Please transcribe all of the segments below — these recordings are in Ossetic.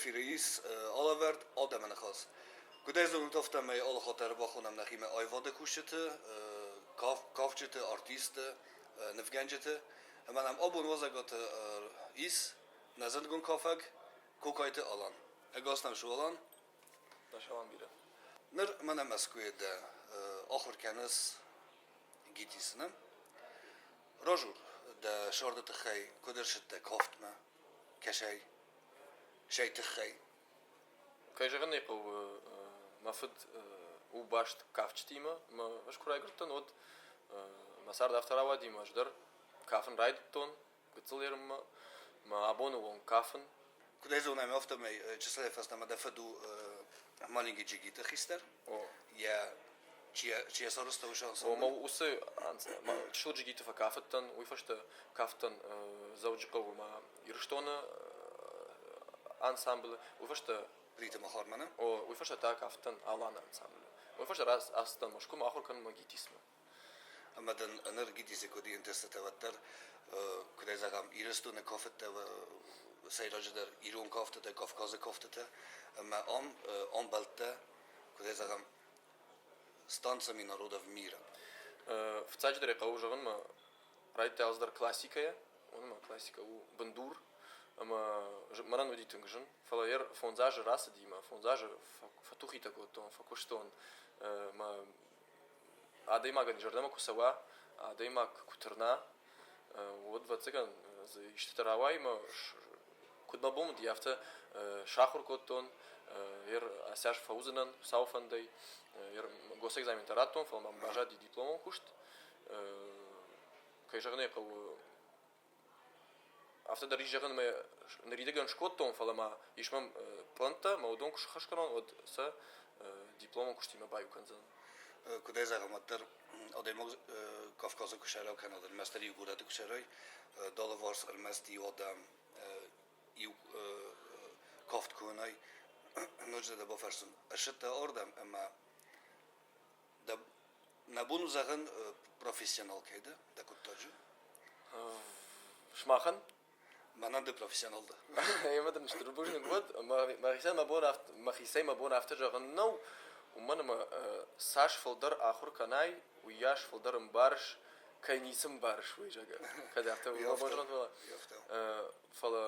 Эфиры ис алӕвӕрд Адӕмы ныхас. Куыдӕй зонут, афтӕмӕй алы хатт ӕрбахонӕм нӕхимӕ аивады кусджыты, кафджыты, артистты, нывгӕнджыты. Ӕмӕ нӕм абон уазӕгаты ис нӕ зындгонд кафӕг Кокайты Алан. Ӕгас нӕм су, Алан. Салам бирӕ. Ныр мӕнӕ Мӕскуыйы дӕ ахуыр кӕныс ГИТИС-ы. Разур, дӕ сӕрды тыххӕй куыд ӕрцыдтӕ кафтмӕ? Кӕсай? Сӕй тыххӕй? Кӕй зӕгъын ӕй хъӕуы, мӕ фыд у баст кафджытимӕ. Мӕ ӕз куы райгуырдтӕн, уӕд мӕ цард афтӕ рауади, ӕмӕ ӕз дӕр кафын райдыдтон гыццыл ерынмӕ. Мӕ абоны онг кафын. Куыд ӕй зонӕм, афтӕмӕй чысылӕй фӕстӕмӕ дӕ фыд у маленький джигиты хистӕр. Йӕ чи йӕ сарӕзта, уыцы ансамбль? Ома уыцы чысыл джигиты фӕкафыдтӕн, уый фӕстӕ кафтӕн Дзӕуджыхъӕуы ма Ирыстоны ансамблы, уый фӕстӕ Плиты Махарманы? О, уый фӕстӕ та кафтӕн Аланы ансамблы. Уый фӕстӕ ацыдтӕн Мӕскуымӕ ахуыр кӕнынмӕ ГИТИС-мӕ. Ӕмӕ дын ныр ГИТИС-ы куыд ӕнтыстытӕ уӕддӕр, куыдӕй зӕгъӕм, Ирыстоны кафыдтӕ, сӕйраджыдӕр ирон кафтытӕ, Кавказы кафтытӕ, ӕмӕ ам ӕмбӕлттӕ, куыдӕй зӕгъӕм, станциями народов мира. Фыццаджыдӕр ӕй хъӕуы зӕгъын, мӕ райдыдта алцыдӕр классикӕйӕ, уымӕн ӕмӕ классикӕ у бындур, ӕмӕ мӕнӕн уыди тынг зын. Фӕлӕ йӕ 5 азы рацыди мӕ 5 азы фӕтухитӕ кодтон, фӕкуыстон, мӕ адӕймагӕн зӕрдӕмӕ куы цӕуа, адӕймаг куы тырна, уӕд, ӕвӕццӕгӕн, дзы истытӕ рауайы ӕмӕ куыд мӕ бон уыди, афтӕ сахуыр кодтон, ер асӕс фӕуыдзынӕн Хуыцауы фӕндӕй, ер госэкзаментӕ радтон, фӕлӕ мӕм баззади дипломон куыст. Кӕй зӕгъын ӕй хъӕуы, афтӕ дӕр ис зӕгъын, мӕ ныридӕгӕн скодтон, фӕлӕ ма ис мӕм пълӕнттӕ, мӕ уыдон куы схӕс кӕнон, уӕд сӕ дипломон куыстимӕ баиу кӕндзӕн. Куыдӕй зӕгъӕм, уӕддӕр адӕймаг Кавказы куы сӕрау кӕнӕд, ӕрмӕстдӕр иу горӕты куы сӕрай, далыварс ӕрмӕст иу адӕм, иу кафт куы уынай, ноджы дӕ бафӕрсын, ӕрсыдтӕ ардӕм ӕмӕ дӕ нӕ бон у зӕгъын профессионал кӕй дӕ, дӕ хъуыддаджы? Сымахӕн? Мӕнӕн ды профессионал дӕ. Ӕмӕ дын стыр бузныг уӕд. Мӕхицӕй мӕ бон афтӕ зӕгъын нӕу, уымӕн ӕмӕ цас фылдӕр ахуыр кӕнай, уыйас фылдӕр ӕмбарыс, кӕй ницы ӕмбарыс, уый, зӕгъгӕ. Кӕд афтӕ мӕ бон зӕгъын, фӕлӕ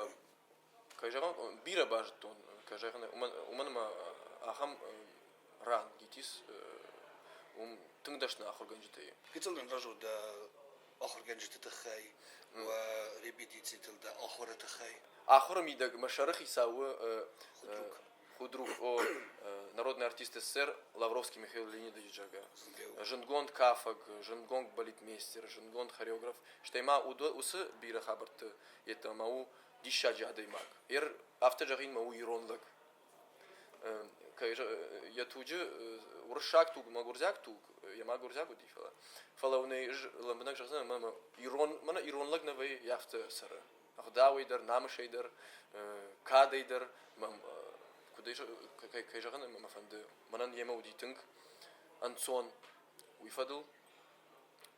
кӕй зӕгъын, бирӕ базыдтон, кӕй зӕгъын, уымӕн ӕмӕ ахӕм ран ГИТИС уым тынг дӕсны ахуыргӕнджытӕ и. Гыццыл нын разур дӕ ахуыргӕнджыты тыххӕй, уӕ репетицитыл дӕ ахуыры тыххӕй. Ахуыры мидӕг мӕ сӕры хицау у Худрук. Худрук, о, народный артист СССР Лавровский Михаил Леонидович, зӕгъгӕ. Зындгонд кафӕг, зындгонд балетмейстер, зындгонд хореограф. Стӕй ма уыцы бирӕ хабӕртты йеддӕмӕ у диссаджы адӕймаг. Ер афтӕ зӕгъин ма у ирон лӕг. Йӕ туджы уырыссаг туг ӕмӕ гуырдзиаг туг, йӕ ма гуырдзиаг уыди, фӕлӕ фӕлӕ уын ӕй ӕз лӕмбынӕг зӕгъдзынӕн, мӕнӕ ирон, мӕнӕ ирон лӕг нӕ вӕййы, афтӕ цӕры. Ӕгъдауӕй дӕр, намысӕй дӕр, кадӕй дӕр. Куыд ӕй кӕй зӕгъын мӕ фӕнды, мӕнӕн йемӕ уыди тынг ӕнцон уый фӕдыл,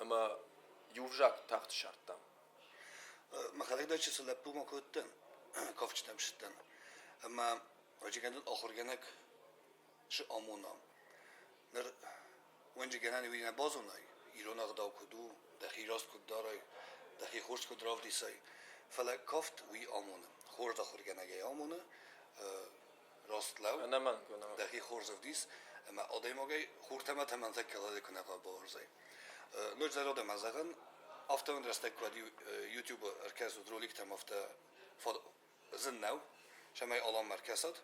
ӕмӕ иу взаг тагъд ссардтам. Мӕхӕдӕг дӕр чысыл лӕппу ма куы уыдтӕн, кафджытӕм сыдтӕн, ӕмӕ ӕвӕццӕгӕн ахуыргӕнӕг цы амона. Ныр уӕнджы гӕнӕн уый нӕ базонай, ирон ӕгъдау куыд у, дӕхи раст куыд дарай, дӕхи хорз куыд равдисай. Фӕлӕ кафт уый амоны, хорз ахуыргӕнӕг ӕй амоны, раст лӕу, Ӕнӕмӕнг, дӕхи хорз ӕвдис, ӕмӕ адӕймагӕй хуртӕмӕ тӕмӕнтӕ кӕлӕды куы нӕ бауарзай. Ноджы дӕр ма зӕгъын, афтӕ рӕстӕг куы YouTube-ы ӕркӕсут роликтӕм, афтӕ зын нӕу, цӕмӕй Аланмӕ ӕркӕсат,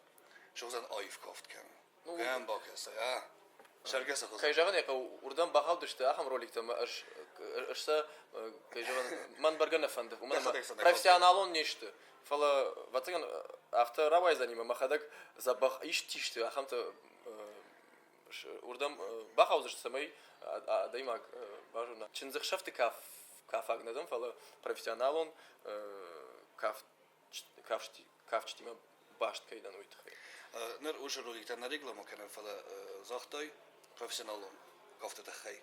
суыдзӕн аив кафт кӕнын. Кӕм бакӕсай, а? Сӕргӕсы хуызӕн. Кӕй зӕгъын ӕй хъӕуы, уырдӕм бахаудысты ахӕм роликтӕ, ӕмӕ ӕз, ӕз сӕ, кӕй зӕгъын, мӕн бӕргӕ нӕ фӕнды, уымӕн ӕмӕ профессионалон не сты. Фӕлӕ, ӕвӕццӕгӕн, афтӕ рауайдзӕни, ӕмӕ мӕхӕдӕг дзӕбӕх ист чи сты, ахӕмтӕ уырдӕм бахаудзысты, цӕмӕй адӕймаг базона. Чындзӕхсӕвты кафаг нӕ дӕн, фӕлӕ профессионалон кафджытимӕ баст кӕй дӕн, уый тыххӕй. Ныр уыцы роликтӕ нӕ реклама кӕнӕм, фӕлӕ загътай профессионалон кафты тыххӕй.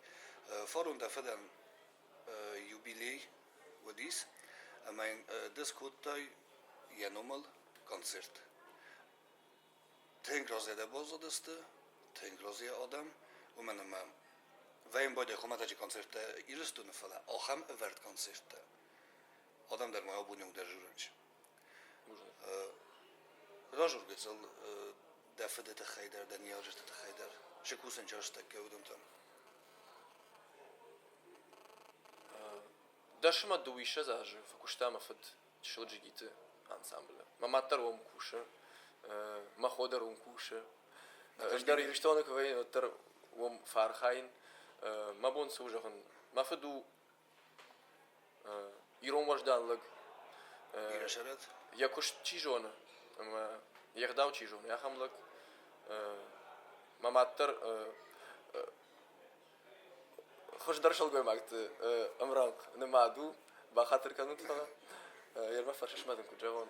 Фарон дӕ фыдӕн юбилей уыдис, ӕмӕ йын ды скодтай йӕ номыл концерт. Тынг разыйӕ дӕ баззадысты, тынг разыйӕ адӕм, уымӕн ӕмӕ вӕййын байдайы хуымӕтӕджы концерттӕ Ирыстоны, фӕлӕ ахӕм ӕвӕрд концерттӕ адӕм дӕр ма абоны онг дӕр дзурынц. Разур гыццыл дӕ фыды тыххӕй дӕр, дӕ ныййарджыты тыххӕй дӕр, цы кусын рӕстӕг уыдон та. Дӕс ӕмӕ дыууиссӕдз азы фӕкуыста мӕ фыд чысыл джигиты ансамблы. Мӕ мад дӕр уым кусы, мӕ хо дӕр уым кусы. Ӕз дӕр Ирыстоны куы вӕййын, уӕддӕр уым фӕархайын. Мӕ бон цы у зӕгъын, мӕ фыд у ирон уӕздан лӕг. Йӕ куыст чи зоны ӕмӕ йе гъдау чи зоны, ахӕм лӕг. Мӕ мад дӕр хуыздӕр сылгоймӕгты ӕмрӕнхъ нымад у, бахатыр кӕнут, фӕлӕ йемӕ фӕрсысмӕ дын куыд зӕгъон,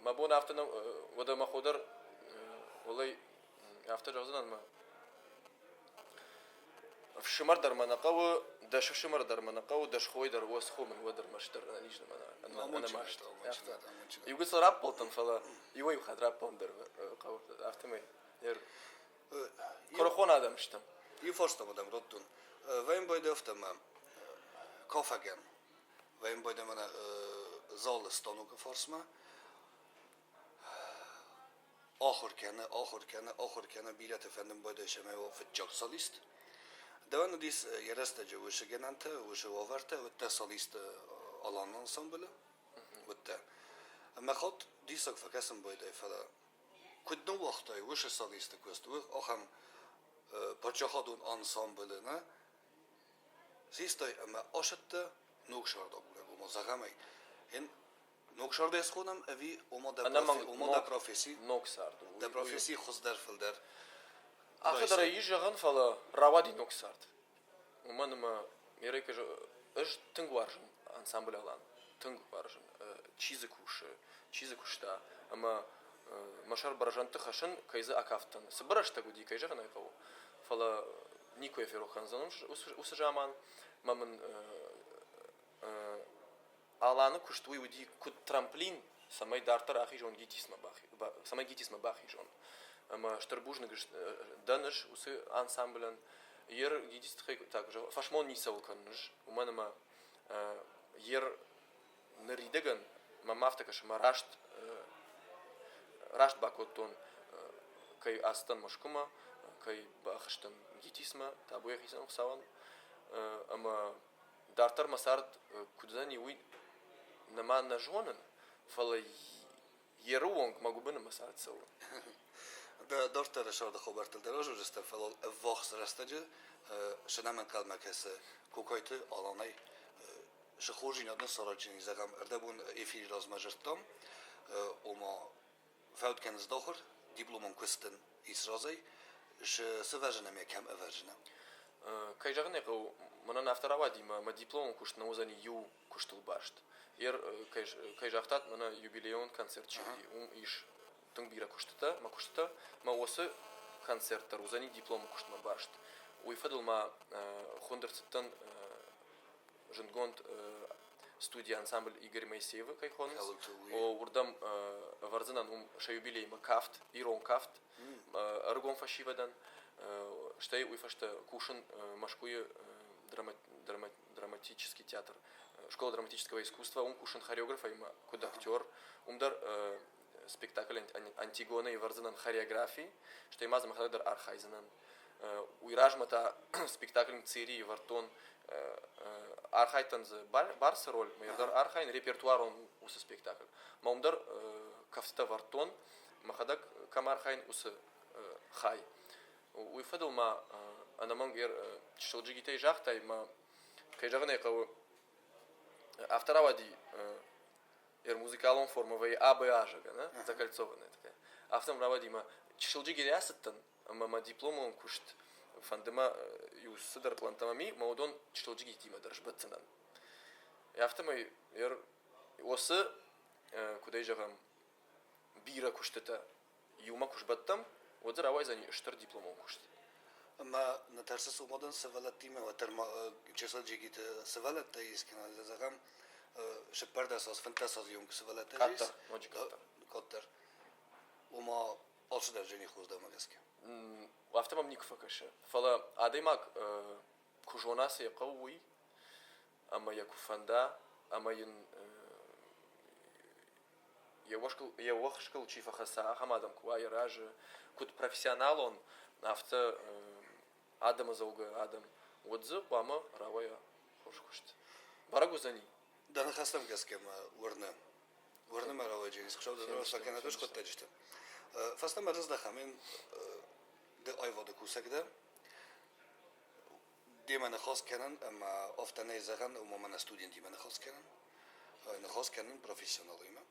мӕ бон афтӕ нӕу, уӕдӕ мӕ хо дӕр уӕлӕй афтӕ зӕгъдзынӕн мӕ ӕфсымӕр дӕр мӕ нӕ хъӕуы, дӕс ӕфсымӕр дӕр мӕ нӕ хъӕуы, дӕс хойы дӕр уӕ схо мын уӕд ӕрмӕстдӕр ӕнӕниз ӕнӕмаст. Иу гыццыл раппӕлдтӕн, фӕлӕ иуӕй-иу хатт раппӕлын дӕр хъӕуы, афтӕмӕй Куырыхон адӕм стӕм. Иу фарстамӕ дӕм радтон. Вӕййын байдӕфтӕ мӕ кафӕгӕн. Вӕййын байдӕ мӕнӕ залы станокы фарсмӕ. Ахуыр кӕны, ахуыр кӕны, ахуыр кӕны, бирӕты фӕндын байдайы сӕмӕй уа фыццаг солист. Дӕуӕн уыдис йӕ рӕстӕджы уыцы гӕнӕнтӕ, уыцы уавӕртӕ, уыдтӕ солист Аланы ансамблы, уыдтӕ. Ӕмӕ хатт диссаг фӕкӕсын байдайы, фӕлӕ куыд ныууагътай уыцы солисты куыст, ахӕм паддзахадон ансамблы нӕ систай ӕмӕ асыдтӕ ног сӕрдагурӕг, ома зӕгъӕм ӕй, ин ног сӕрдӕй схонӕм ӕви ома дӕ ома дӕ професси ног цард дӕ професси хуыздӕр фылдӕр Афтӕ дӕр ӕй ис зӕгъӕн, фӕлӕ рауади ног цард. Уымӕн ӕмӕ Мерекы ӕз тынг уарзын ансамбль Алан, тынг уарзын. Чи дзы кусы, чи дзы куыста, ӕмӕ мӕ сӕр бӕрзӕндты хӕссын, кӕй дзы акафтӕн. Цыбыр рӕстӕг уыди, кӕй зӕгъын ӕй хъӕуы, фӕлӕ никуы йӕ ферох кӕндзӕн уыцы заман. Мӕ мын Аланы куыст уый уыди куыд трамплин, цӕмӕй дарддӕр ахизон ГИТИС-мӕ, цӕмӕй ГИТИС-мӕ бахизон. Ӕмӕ стыр бузныг дӕн ӕз уыцы ансамблӕн. Ер ГИТИС тыххӕй так фӕсмон ницӕуыл кӕнын ӕз, уымӕн ӕмӕ ер ныридӕгӕн мӕм афтӕ кӕсы, мӕ раст раст бакодтон, кӕй ацыдтӕн Мӕскуымӕ, кӕй бахызтӕн ГИТИС-мӕ, табу йӕхицӕн Хуыцауӕн. Ӕмӕ Дарддӕр мӕ цард куыд уыдзӕни, уый нырма нӕ зонын, фӕлӕ еры онг мӕ гуыбыны мӕ цард цӕуы. Дарддӕры сӕрды хабӕрттыл дӕр азурдзыстӕм, фӕлӕ ӕввахс рӕстӕджы сӕнӕмӕнхъӕлмӕ кӕсы Кокойты Аланӕй цы хорздзинад ныссараджыни, зӕгъӕм, ӕрдӕбон эфиры размӕ дзырдтам, ома фӕуд кӕныс дохуыр, дипломон куыст дын ис разӕй, цы вӕрзын ӕмӕ кӕм ӕвӕрзынӕ? Кӕй зӕгъын ӕй хъӕуы, мӕнӕн афтӕ рауади, мӕ мӕ дипломон куыст нӕ уыдзӕни иу куыстыл баст. Ер, кӕй, кӕй загътат, мӕнӕ юбилейон концерт чи уыди, уым ис тынг бирӕ куыстытӕ, мӕ куыстытӕ. Мӕ уыцы концерт дӕр уыдзӕни дипломы куыстмӕ баст. Уый фӕдыл ма хуынд ӕрцыдтӕн зындгонд студия ансамбль Игорь Моисеевы кӕй хонынц, уырдӕм ӕвӕрдзынӕн уым сӕ юбилеймӕ кафт, ирон кафт ӕрыгон фӕсивӕдӕн. Стӕй уый фӕстӕ кусын Мӕскуыйы драматический театр, школа драматического искусства, уым кусын хореографӕй куыд актер, уым дӕр спектакль Антигона ӕвӕрдзынӕн хореографи, стӕй ма дзы мӕхӕдӕг дӕр архайдзынӕн. Уый размӕ та спектакль Мцыри ӕвӕрдтон, архайдтӕн дзы барсы роль, мӕ дӕр архайын репертуарон уыцы спектакль. Мӕ уым дӕр кӕфтытӕ ӕвӕрдтон, мӕхӕдӕг кӕм архайын, уыцы хай. Уый фӕдыл ма ӕнӕмӕнг чысыл джигитӕй загътай, мӕ кӕй зӕгъын ӕй хъӕуы, афтӕ рауади Ер музыкалон форма вӕййы АБА зӕгъгӕ, нӕ? Закольцованная такая. Афтӕ мӕм рауади мӕ чысыл джигири ацыдтӕн ӕмӕ мӕ дипломон куыст фӕнды мӕ иу цыдӕр пълӕнттӕ мӕм и, мӕ уыдон чысыл джигитимӕ дӕр сбӕтдзынӕн. Афтӕмӕй ер уыцы, куыд ӕй зӕгъӕм, бирӕ куыстытӕ иумӕ куы сбӕттӕм, уӕд дзы рауайдзӕни стыр дипломон куыст. Ӕмӕ нӕ тӕрсыс уымӕн сывӕллӕттимӕ, уӕддӕр ма чысыл джигиты сывӕллӕттӕ ис, кӕнӕ зӕгъӕм, 14 аз, 15 азы онг сывӕллӕттӕ ис. Къаддӕр, ноджы къаддӕр. Къаддӕр. Ома Алцыдӕр Дженни хорз дӕумӕ гӕсгӕ. Афтӕ мӕм никуы фӕкӕсы. Фӕлӕ адӕймаг куы зона, цы йӕ хъӕуы, уый, ӕмӕ йӕ куы фӕнда, ӕмӕ йын йӕ уӕхскыл чи фӕхӕца, ахӕм адӕм куы уа йӕ разы, куыд профессионалон, афтӕ адӕмы дзӕугӕ адӕм, уӕд дзы хъуамӕ рауайа хорз куыст. Бӕрӕг уыдзӕни. Дӕ ныхӕстӕм гӕсгӕ мӕ уырны. Уырны мӕ рауайджы Хуыцау дын фӕкӕнӕд хъуыддаджыты. Фӕстӕмӕ рыздӕхӕм ды аивады кусӕг дӕ. Демӕ ныхас кӕнын ӕмӕ афтӕ нӕй зӕгъӕн, ома мӕнӕ студентимӕ ныхас кӕнын. Ныхас кӕнын профессионалимӕ.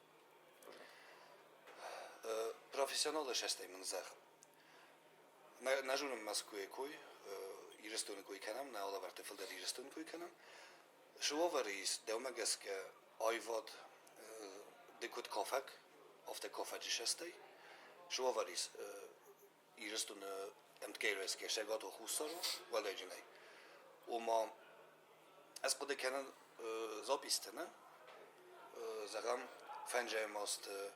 Профессионалы сӕстӕй мын зӕгъ. Нӕ зонын Мӕскуыйы кой, Ирыстоны кой кӕнӕм, нӕ алӕвӕрдты фылдӕр Ирыстоны кой кӕнӕм. Цы уавӕры ис, дӕумӕ гӕсгӕ аивад ды куыд кафӕг, афтӕ кафӕджы сӕстӕй, цы уавӕр ис Ирыстоны ӕмткӕй райсгӕ Цӕгат Хуссары уӕлдайджынӕй? Ома, ӕз хъуыды кӕнын записьтӕ, нӕ? Зӕгъӕм, фӕнзӕйӕм азты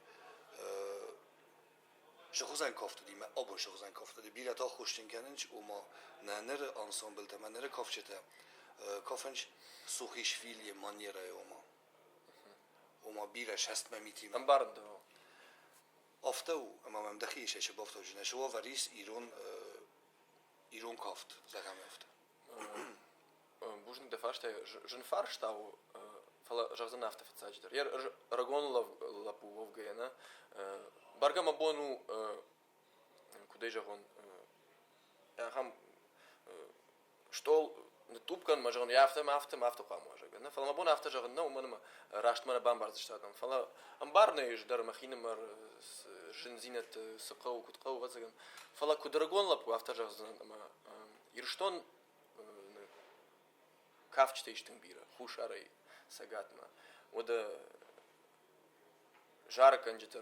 Сыхуызӕн кафт уыди мӕ абон сыхуызӕн кафт уыди. Бирӕтӕ аххосджын кӕнынц, ома нӕ ныры ансамблтӕ мӕ ныры кафджытӕ кафынц Сухишвилийы манерӕйы ома. Ома бирӕ сӕстмӕ митимӕ. Ӕмбарын дӕ. Афтӕ у, ӕмӕ мӕм дӕхи исӕй цы бафтауджынӕ, цы уавӕр ис ирон ирон кафт, зӕгъӕм афтӕ. Бузныг дӕ фарстӕй. Зын фарста у, фӕлӕ зӕгъдзӕн афтӕ фыццаджыдӕр. Йӕ рагон лӕппу уӕвгӕйӕ нӕ, бӕргӕ мӕ бон у, куыдӕй зӕгъон, ахӕм стъол ныттъупп кӕн, мӕ зӕгъын, афтӕ мӕ афтӕ мӕ афтӕ хъуамӕ уа, зӕгъгӕ. Нӕ, фӕлӕ мӕ бон афтӕ зӕгъын нӕу, уымӕн ӕмӕ раст мӕ нӕ бамбардзысты адӕм. Фӕлӕ ӕмбарын ӕй ӕз дӕр мӕхинымӕр зындзинӕдты цы хъӕуы, куыд хъӕуы, ӕвӕццӕгӕн. Фӕлӕ куыд ӕрыгон лӕппу, афтӕ зӕгъдзынӕн, ӕмӕ Ирыстон кафджытӕ ис тынг бирӕ, хуссарӕй цӕгатмӕ. Уӕдӕ зарӕггӕнджытӕ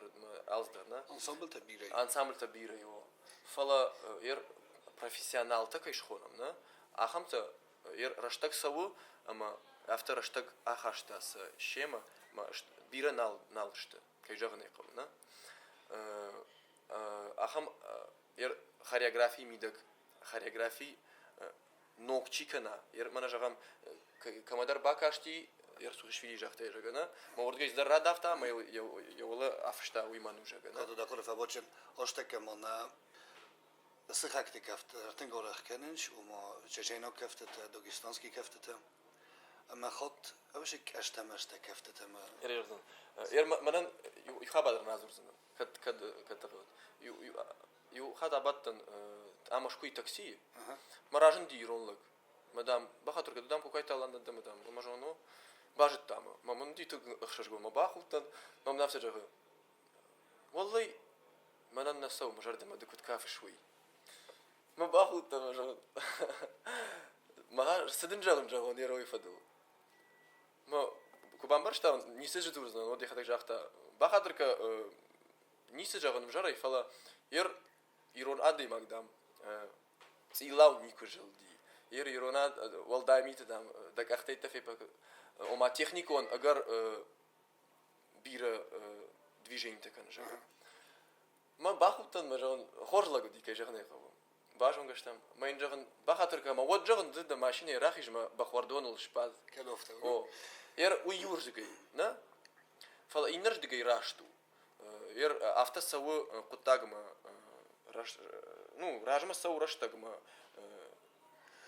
алцыдӕр, нӕ? Ансамблтӕ бирӕ. Ансамблтӕ бирӕ, о. Фӕлӕ профессионалтӕ кӕй схонӕм, нӕ, ахӕмтӕ рӕстӕг цӕуы ӕмӕ афтӕ рӕстӕг ахаста сӕ семӕ, ӕмӕ бирӕ нал, нал сты, кӕй зӕгъын ӕй хъӕуы, нӕ? Ахӕм хореографийы мидӕг хореографи ног чи кӕна, мӕнӕ зӕгъӕм, кӕмӕдӕр бакасти, Ерсухишвили загъта, зӕгъгӕ, мӕ уырдыгӕй цыдӕр радавта ӕмӕ йӕ уӕлӕ афыста, уый мӕн у, зӕгъгӕ. Кадудакуры фӕбочын ӕстӕккӕ мӕнӕ сыхӕгты кафт тынг арӕх кӕнынц, ома чечейнаг кӕфтытӕ, дагестанский кӕфтытӕ. Ӕмӕ хатт ӕвӕсыг ӕстӕм-ӕстӕ кӕфтытӕ мӕ... Мӕнӕн иу хабар радзурдзынӕн, кӕд кӕд кӕд Иу хатт абадтӕн Мӕскуыйы таксийы. Мӕ разынди ирон лӕг. Мӕ, дам, бахатыр кӕн, дам, Кокайты Алан дӕн, дам, мӕ зону. Базыдта мӕ. Мӕ мын тынг ӕхсызгон мӕ бахудтӕн. Мӕ мын афтӕ зӕгъы: Уӕллӕй, мӕнӕн нӕ цӕуы мӕ зӕрдӕмӕ ды куыд кафыс, уый. Мӕ бахудтӕн мӕ зӕгъын. Мӕ цы дын зӕгъын зӕгъон йӕ фӕдыл. Мӕ куы бамбӕрста, ницы зыдурдзынӕн, уӕд йӕхӕдӕг загъта: бахатыр кӕ, ницы зӕгъын ӕвзӕрӕй, фӕлӕ ер ирон адӕймаг, дам, цъилау никуы зылди. Ер ирон уӕлдай миты, дам, дӕ къӕхтӕй феппа, ома техникон ӕгӕр бирӕ движенитӕ кӕны, зӕгъгӕ. Мӕ бахудтӕн, мӕ зӕгъын, хорз лӕг уыди, кӕй зӕгъын ӕй хъӕуы. Базонгӕ стӕм. Мӕ йын зӕгъын, бахатыр кӕн, ӕмӕ уӕд зӕгъын, ды дӕ машинӕйы рахиз мӕ бӕхуӕрдоныл сбад. Кӕд афтӕ О, ер уый иуырдыгӕй, нӕ? Фӕлӕ иннӕрдыгӕй раст у. Афтӕ цӕуы хъуыддагмӕ, ну, размӕ цӕуы рӕстӕгмӕ.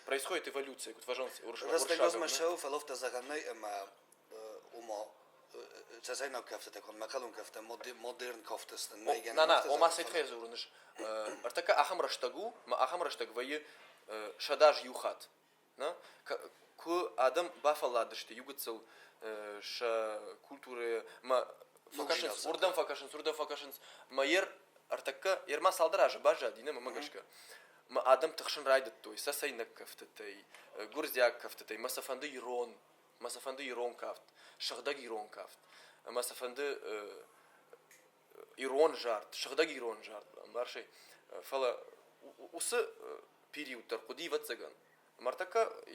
Происходит эволюция, куыд фӕзӕгъынц уырыссагау. Рӕстӕгмӕ цӕуы, фӕлӕ афтӕ зӕгъӕн нӕй, ӕмӕ ома цӕцӕйнаг кӕфтытӕ куы мӕхъӕлон кӕфтӕ модерн кафтӕ сты. На, на, ома цӕй тыххӕй дзурыныс? Ӕртӕккӕ ахӕм рӕстӕг у, ӕмӕ ахӕм рӕстӕг вӕййы 100 аз иу хатт. Куы адӕм бафӕлладысты иугыццыл сӕ культурӕйы мӕ фӕкӕсынц, уырдӕм фӕкӕсынц, уырдӕм фӕкӕсынц, мӕ ер ӕртӕккӕ, ер ма цалдӕр азы баззади, нӕ мӕ гӕсгӕ. Мӕ адӕм тыхсын райдыдтой цӕцӕйнаг кӕфтытӕй, гуырдзиаг кӕфтытӕй, мӕ сӕ фӕнды ирон, мӕ сӕ фӕнды ирон кафт, сыгъдӕг ирон кафт, мӕ сӕ фӕнды ирон зард, сыгъдӕг ирон зард, ӕмбарсай. Фӕлӕ уыцы период дӕр хъуыди, ӕвӕццӕгӕн. Ӕмӕ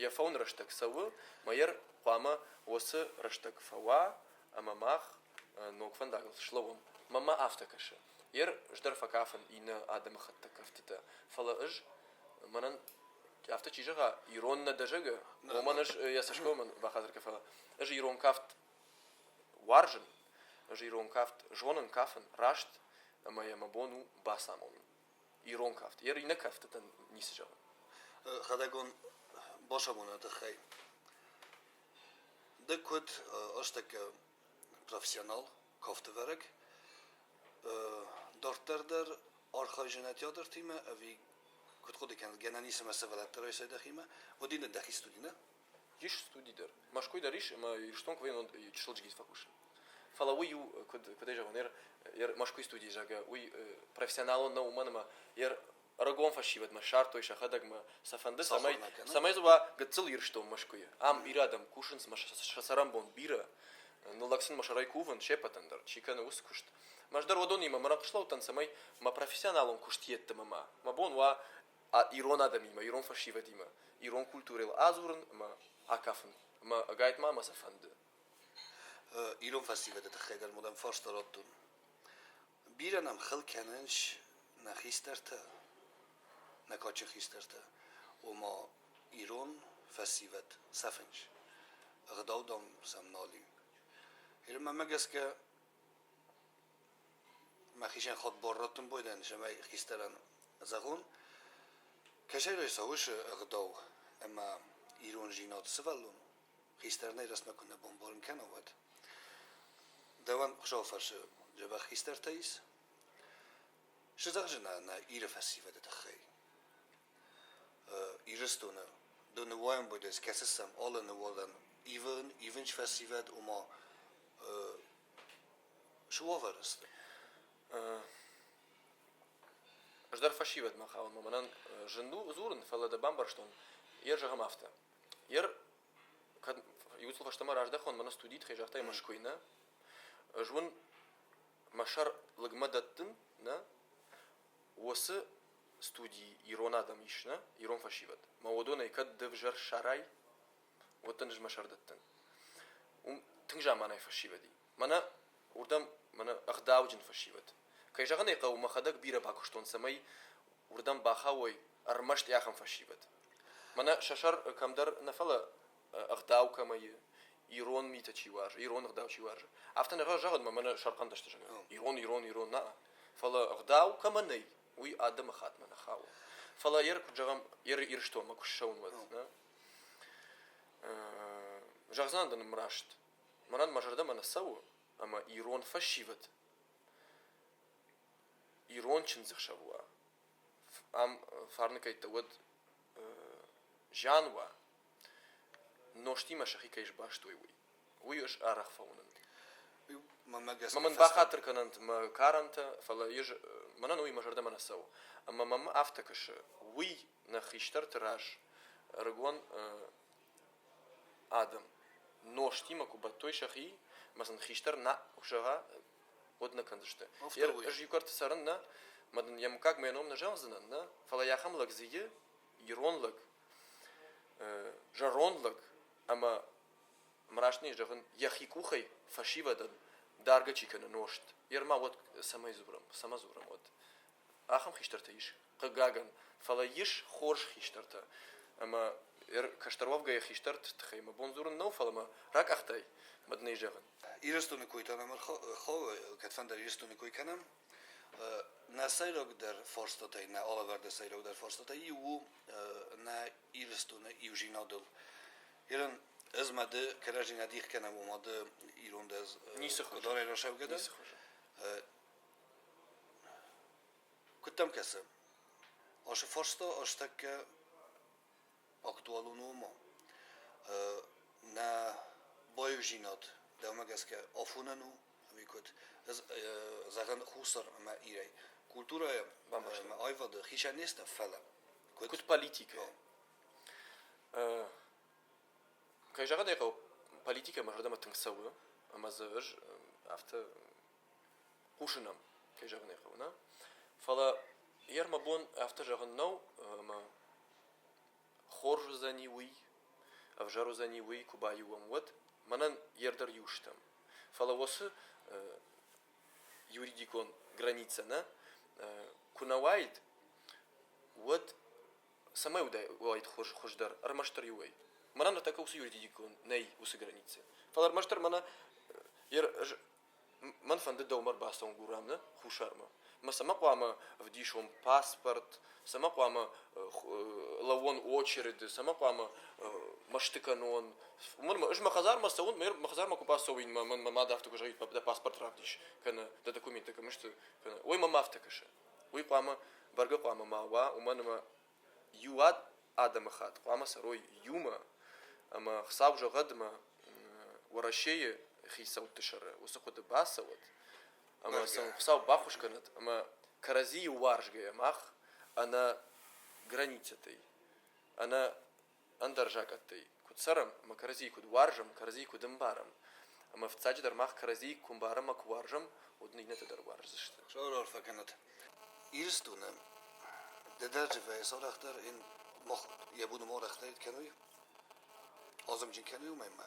йӕ фӕуын рӕстӕг цӕуы, мӕйӕр хъуамӕ уыцы рӕстӕг фӕуа, ӕмӕ мах ног фӕндагыл слӕууӕм. Мӕнмӕ афтӕ кӕсы. Ер ӕз дӕр фӕкафын иннӕ адӕмыхӕтты кӕфтытӕ, фӕлӕ ӕз мӕнӕн афтӕ чи зӕгъа, ирон нӕ дӕ зӕгъы, уымӕн ӕз йӕ цӕсгомӕн бахатыр кӕн, фӕлӕ ӕз ирон кафт уарзын, ӕз ирон кафт зонын кафын раст, ӕмӕ йӕ мӕ бон у бацамонын. Ирон кафт. Йе иннӕ кӕфтытӕн ницы зӕгъын. Хӕдӕгон бацамоныны тыххӕй ды куыд ӕстӕккӕ профессионал, кафтывӕрӕг, дарддӕр дӕр архайжынӕ театртимӕ ӕви куыд хъуыды кӕныс, гӕнӕн ис ӕмӕ сывӕллӕтты райсай дӕхимӕ, уӕд иннӕ дӕхи студи, нӕ? Ис студи дӕр. Мӕскуыйы дӕр ис ӕмӕ Ирыстон куы вӕййы, чысыл джигит фӕкусын. Фӕлӕ уый у, куыд, куыд ӕй зӕгъон, ер Мӕскуыйы студийы, зӕгъгӕ, уый профессионалон нӕу, уымӕн ӕмӕ ер ӕрыгон фӕсивӕдмӕ ссардтой сӕхӕдӕгмӕ, сӕ фӕнды, цӕмӕй, цӕмӕй дзы уа гыццыл Ирыстон Мӕскуыйы. Ам бирӕ адӕм кусынц мӕ сӕ цӕрӕнбон бирӕ. Ныллӕг сын мӕ сӕрӕй кувын се ппӕтӕн дӕр, чи кӕны уыцы куыст. Мӕ ӕз дӕр уыдонимӕ мӕ рӕнхъ цӕмӕй мӕ профессионалон куыст йеддӕмӕ ма мӕ бон уа ирон адӕмимӕ, ирон фӕсивӕдимӕ, ирон культурӕйыл адзурын ӕмӕ акафын. Ӕмӕ ӕгайтма мӕ сӕ фӕнды. Ирон фӕсивӕды тыххӕй дӕр модӕм фарста радтон. Бирӕ нӕм хыл кӕнынц нӕ хистӕртӕ, нӕ кадджын хистӕртӕ, ома ирон фӕсивӕд сӕфынц, ӕгъдау, дам, сӕм нал и. Мӕнмӕ гӕсгӕ, мӕхицӕн хатт бар раттын байдайын, цӕмӕй хистӕрӕн зӕгъон, кӕсӕй цӕуыс ӕгъдау ӕмӕ ирондзинад сывӕллон хистӕр нӕ рӕстмӕ куы нӕ бамбарын кӕна, уӕд. Дӕуӕн Хуыцауы фӕрцы дзӕбӕх хистӕртӕ ис. Цы зӕгъдзынӕ нӕ Иры фӕсивӕды тыххӕй? Ирыстоны ды ныууайын будыз, кӕцы сӕм алы ныууадӕн ивын, ивынч фӕсивӕд, ома цы уавӕры сты? Ӕз дӕр фӕсивӕдмӕ хауын, мӕнӕн зын у дзурын, фӕлӕ дӕ бамбӕрстон. Йе зӕгъӕм афтӕ. Ер кӕд иуцыл фӕстӕмӕ раздӕхон, мӕнӕ студийы тыххӕй загътай Мӕскуыйы, нӕ? Ӕз уын мӕ сӕр лыгмӕ дӕттын, нӕ? Уыцы студийы ирон адӕм ис, нӕ? Ирон фӕсивӕд. Мӕ уыдонӕй кӕд ды взӕр ссарай, уӕд дын ӕз мӕ сӕр дӕттын. Уым тынг заманай фӕсивӕд и. Мӕнӕ уырдӕм мӕнӕ ӕгъдауджын фӕсивӕд. Кӕй зӕгъын ӕй хъӕуы, мӕхӕдӕг бирӕ бакуыстон, цӕмӕй уырдӕм бахауой ӕрмӕст ахӕм фӕсивӕд. Мӕнӕ сӕ сӕр кӕмдӕр нӕ фӕлӕ ӕгъдау кӕмӕ и, ирон митӕ чи уарзы, ирон ӕгъдау чи уарзы. Афтӕ нӕ зӕгъын, мӕнӕ сӕрхъӕнтӕ сты, зӕгъгӕ. Ирон, ирон, ирон, нӕ. Фӕлӕ ӕгъдау кӕмӕ нӕй, уый адӕмы хатмӕ нӕ хауы. Фӕлӕ ер, куыд зӕгъӕм, ер Ирыстонмӕ куы ссӕуын, уӕд, нӕ? Зӕгъдзынӕн дын раст, мӕнӕн мӕ зӕрдӕмӕ нӕ цӕуы, ӕмӕ ирон фӕсивӕд ирон чындзӕхсӕв уа, ам фарны кӕйттӕ уӕд зиан уа, нозтимӕ сӕхи кӕй сбастой, уый. Уый ӕз арӕх фӕуынын. Мӕ мын бахатыр кӕнӕнт мӕ карӕнтӕ, фӕлӕ ӕз мӕнӕн уый мӕ зӕрдӕмӕ нӕ цӕуы. Ӕмӕ мӕм афтӕ кӕсы, уый нӕ хистӕрты раз ӕрыгон адӕм нозтимӕ куы бӕттой сӕхи, ӕмӕ сын хистӕр нӕ зӕгъа, уӕд нӕ кӕндзысты. Ӕз иу кӕрты цӕрын нӕ, мӕ дын йӕ мыггаг мӕ ном нӕ зӕгъдзынӕн, нӕ, фӕлӕ йӕ ахӕм лӕг дзы и, ирон лӕг, зӕронд лӕг ӕмӕ раст не зӕгъын, йӕхи къухӕй фӕсивӕдӕн даргӕ чи кӕны нозт, йе рма уӕд цӕмӕй дзурӕм, цӕмӕ дзурӕм уӕд? Ахӕм хистӕртӕ ис, хъыгагӕн, фӕлӕ ис хорз хистӕртӕ. Ӕмӕ кӕстӕр уӕвгӕйӕ хистӕрты тыххӕй мӕ бон дзурын нӕу, фӕлӕ мӕ ракъахтай, мӕ дын ӕй зӕгъын. Ирыстоны кой та нӕм ӕрхауы, кӕдфӕндӕр Ирыстоны кой кӕнӕм. Нӕ сӕйрагдӕр фарстатӕй, нӕ алӕвӕрды сӕйрагдӕр фарстатӕй иу у нӕ Ирыстоны иудзинадыл. Ирын ӕз мӕ ды кӕрӕдзи нӕ дих кӕнӕм, ома ды ирон дӕ ӕз Ницы хуызы. Къуыдарӕй рацӕугӕ дӕн. Ницы хуызы. Куыд дӕм кӕсы, ацы фарста ӕстӕккӕ актуалон у ма? Нӕ баиудзинад дӕумӕ гӕсгӕ афонӕн у ӕви куыд? Зӕгъӕн, Хуссар ӕмӕ Ирӕй культурӕйы ӕмӕ аивады хицӕн не сты, фӕлӕ куыд, куыд политикӕ? Кӕй зӕгъын ӕй хъӕуы, политикӕ мӕ зӕрдӕмӕ тынг цӕуы, ӕмӕ дзы ӕз афтӕ хъусын ӕм, кӕй зӕгъын ӕй хъӕуы, нӕ? Фӕлӕ йе мӕ бон афтӕ зӕгъын нӕу, ӕмӕ хорз уыдзӕни уый, ӕвзӕр уыдзӕни уый, куы баиу уӕм, уӕд мӕнӕн йе рдӕр иу стӕм. Фӕлӕ уыцы юридикон границӕ нӕ куы нӕ уаид, уӕд цӕмӕй уаид хуыздӕр, ӕрмӕстдӕр иуӕй. Мӕнӕн ныртӕккӕ уыцы юридикон нӕй уыцы границӕ. Фӕлӕ ӕрмӕстдӕр мӕнӕ мӕн фӕнды дӕумӕ ӕрбацӕуын Гурамны Хуссармӕ. Мӕ цӕмӕ хъуамӕ ӕвдисон паспорт, цӕмӕ хъуамӕ лӕууон очереды, цӕмӕ хъуамӕ мӕсты кӕнон. Уымӕн ӕз мӕ хӕдзармӕ цӕуын, мӕ хӕдзармӕ куы бацӕуин, мӕ мад афтӕ куы зӕгъид, дӕ паспорт равдис, кӕнӕ дӕ документтӕ кӕм сты, кӕнӕ уый мӕм афтӕ кӕсы. Уый хъуамӕ бӕргӕ хъуамӕ ма уа, уымӕн ӕмӕ иу адӕмыхатт хъуамӕ цӕрой иумӕ ӕмӕ Хуыцау зӕгъӕд ӕмӕ Уӕрӕсейы хицӕутты сӕры уыцы хъуыды бацӕуӕд ӕмӕ сын Хуыцау баххуыс кӕнӕд ӕмӕ кӕрӕдзийы уарзгӕйӕ мах ӕнӕ границӕтӕй, ӕнӕ ӕндӕр закъӕттӕй куыд цӕрӕм ӕмӕ кӕрӕдзийы куыд уарзӕм, кӕрӕдзийы куыд ӕмбарӕм, ӕмӕ фыццаджыдӕр мах кӕрӕдзийы куы ӕмбарӕм ӕмӕ куы уарзӕм, уӕд нын иннӕтӕ дӕр уарздзысты. Арфӕ кӕнӕд. Иристоны дӕдӕрджевӕй арӕхдӕр ин мах йӕ буны арӕхдӕр кӕнуй, азымджын кӕнуй уымӕй ма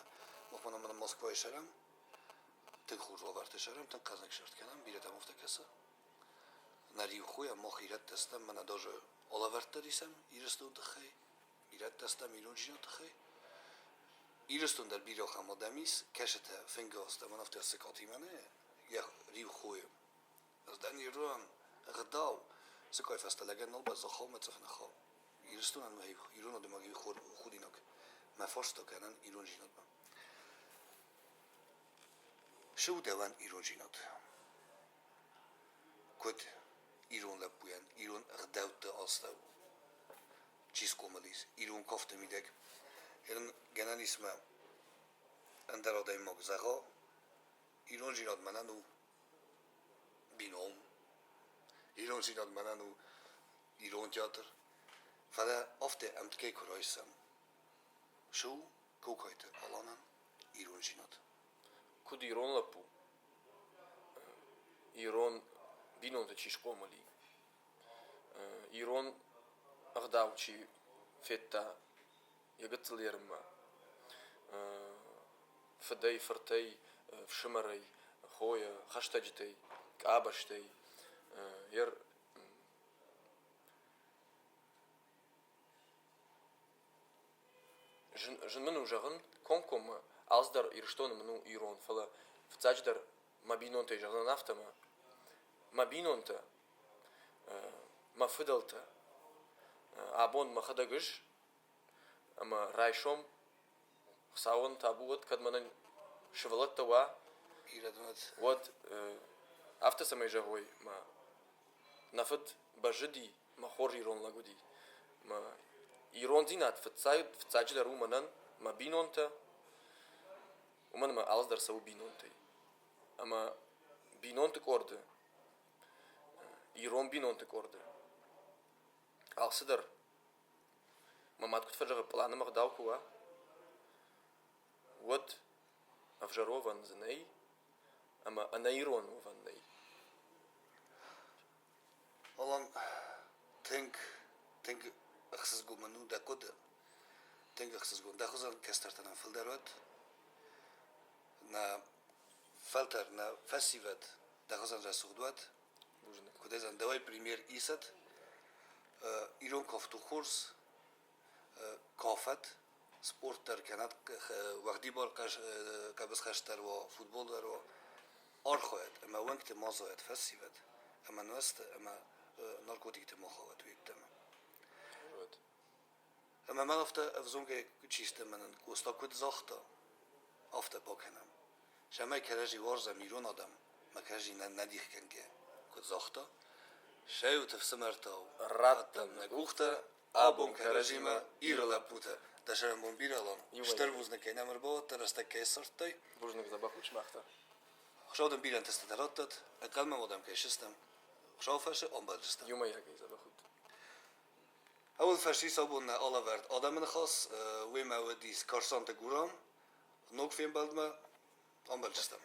мах мӕнӕ Москвайы сӕрӕм, тынг хорз уавӕрты сӕрӕм, тынг хъӕздыг сӕрд кӕнӕм, бирӕтӕм афтӕ кӕсы. Нӕ риухойӕ мах ирӕттӕ стӕм, мӕнӕ даже алӕвӕрдтӕ исӕм Ирыстоны тыххӕй, ирӕттӕ стӕм ирондзинады тыххӕй. Ирыстон дӕр бирӕ ахӕм адӕм ис, кӕсытӕ фынгӕстӕ, мӕн афтӕ сыкъатимӕ нӕ йӕ риухойы. Ӕз дӕн ирон ӕгъдау, сыкъай фӕстӕ лӕгӕн нал бӕззы хъӕумӕ цъыф ныххау. Ирыстонӕн мӕ ирон адӕймаги худинаг, мӕ фарста кӕнӕн ирондзинадмӕ. Цы у дӕуӕн ирондзинад? Куыд ирон лӕппуйӕн ирон ӕгъдӕутты астӕу чи схъомыл ис, ирон кафты мидӕг гӕнӕн ис мӕ ӕндӕр адӕймаг зӕгъа, ирондзинад мӕнӕн у бином, ирондзинад мӕнӕн у ирон театр. Фӕлӕ афтӕ ӕмткӕй куы райсӕм, цы у Кокайты Аланӕн ирондзинад? Куыд ирон лӕппу, ирон бинонты чи схъомыл и, ирон ӕгъдау чи федта йӕ гыццыл ерынмӕ, фыдӕй, фыртӕй, фсымӕрӕй, хойӕ, хӕстӕджытӕй, къабӕзтӕй, Зын мын у зӕгъын комкоммӕ, алцыдӕр Ирыстоны мын у ирон, фӕлӕ фыццаджыдӕр мӕ бинонтӕй зӕгъдзынӕн афтӕ ӕмӕ мӕ бинонтӕ, мӕ фыдӕлтӕ абон мӕхӕдӕг ӕз ӕмӕ райсом Хуыцауӕн табу уӕд, кӕд мӕнӕн сывӕллӕттӕ уа, уӕд афтӕ цӕмӕй зӕгъой, мӕ нӕ фыд бӕззыди, мӕ хорз ирон лӕг уыди. Мӕ ирондзинад фыццаджыдӕр у мӕнӕн, мӕ бинонтӕ, уымӕн ӕмӕ алцыдӕр цӕуы бинонтӕй. Ӕмӕ бинонты къорды, ирон бинонты къорды алцыдӕр, мӕ мад куыд фӕзӕгъы, пъланы ӕгъдау куы уа, уӕд ӕвзӕр уӕвӕн дзы нӕй ӕмӕ ӕнӕирон уӕвӕн нӕй. Алан, тынг, тынг ӕхсызгон мын у дӕ хъуыды. Тынг ӕхсызгон. Дӕ хуызӕн кӕстӕртӕ нӕм фылдӕр уӕд. Нӕ фӕлтӕр, нӕ фӕсивӕд дӕ хуызӕн рӕсугъд уӕд. Бузныг. Куыд ӕз дӕуӕй премьер исӕд. Ирон кафт у хорз. Кафӕд, спорт дӕр кӕнӕд, уӕгъдибар хъӕбысхӕст дӕр уа, футбол дӕр уа. Архайӕд ӕмӕ уӕнгты ма зайӕд фӕсивӕд ӕмӕ нуӕзты ӕмӕ наркотикты ма хауӕд уеддӕмӕ. Ӕмӕ мӕн афтӕ ӕвзонгӕй чи сты, мӕнӕн Къоста куыд загъта, афтӕ бакӕнӕм. Цӕмӕй кӕрӕдзи уарзӕм ирон адӕм, мӕ кӕрӕдзи нӕ нӕ дих кӕнгӕ. Куыд загъта, сӕ ӕфсымӕртау раттӕм нӕ къухтӕ, абон кӕрӕдзимӕ Иры лӕппутӕ. Дӕ сӕрӕнбон бирӕ, Алан. Стыр бузныг, кӕй нӕм ӕрбауадтӕ, рӕстӕг кӕй ссардтай. Бузныг, дзӕбӕх ут сымах та. Хуыцау дын бирӕ ӕнтыстытӕ раттӕд, ӕнхъӕлмӕ уӕдӕм кӕй сыстӕм. Хуыцауы фӕрцы ӕмбӕлдзыстӕм. Иумӕйагӕй дзӕбӕх ут. Ауыл фӕстис абон нӕ алӕвӕрд адӕмы ныхас, уемӕ уыдис Карсанты Гурам. Ног фембӕлдмӕ ӕмбӕлдзыстӕм.